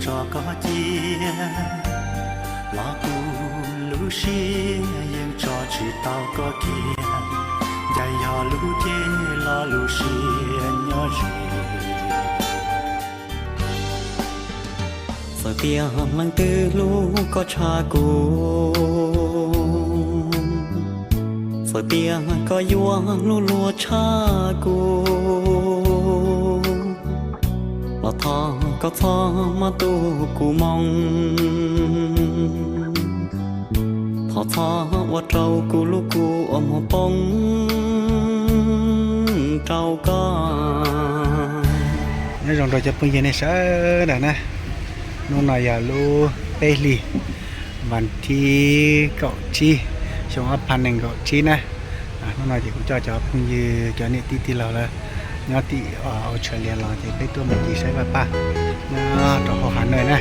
Tso koj cia los kuv lub siab yeej tso tsis tau koj kiag, ncaim yog lub ceg los lub siab nyob ze. Txawm tias leej twg hlub koj tshaj kuv, txawm tias koj yuav hlub luag tshaj kuv, los thov koj txhob mab tu kuv moo, thov txhob ua rau kuv lub kua muag poob rau koj. Nyob zoo rau cov phooj ywg nej sawv daws na, hnub no yog lub peb hlis vas thib kaum tsib, xyoo ob phav nees nkaum tsib na. Hnub no ces kuv coj cov phooj ywg cov niam tij tij laug lawv nyob tim Australia los ces peb tuaj mus ncig saib Vaj Paj nyob rau hauv Hà Nội na.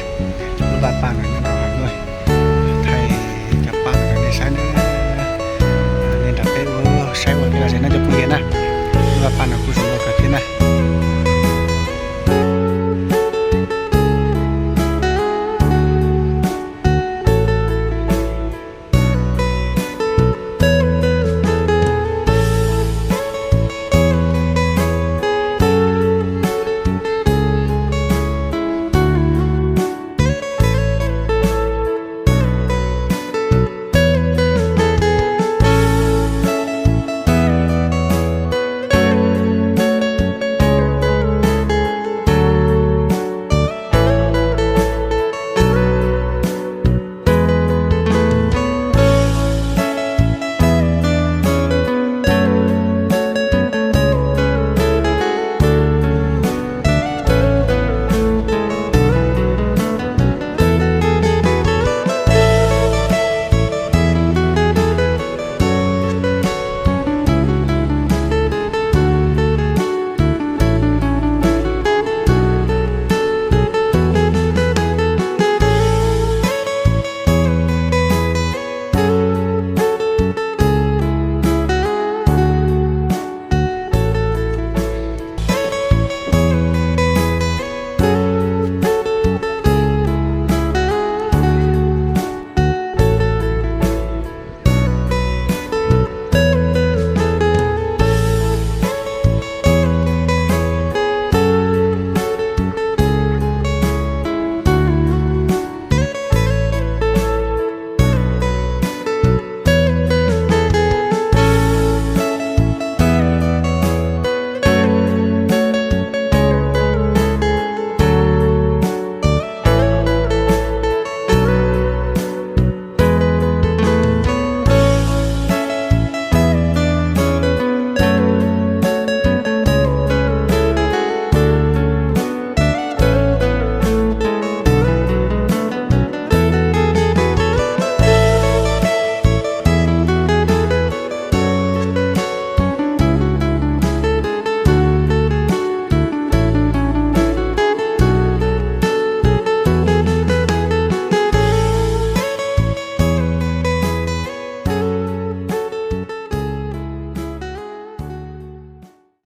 Lub Vaj Paj no nyob rau Hà Nội, thaij cov paj rau nej saib na. Nej nrog peb ua saib ua kev lom zem na cov phooj ywg na. Lub Vaj Paj no kuj zoo nkauj kawg.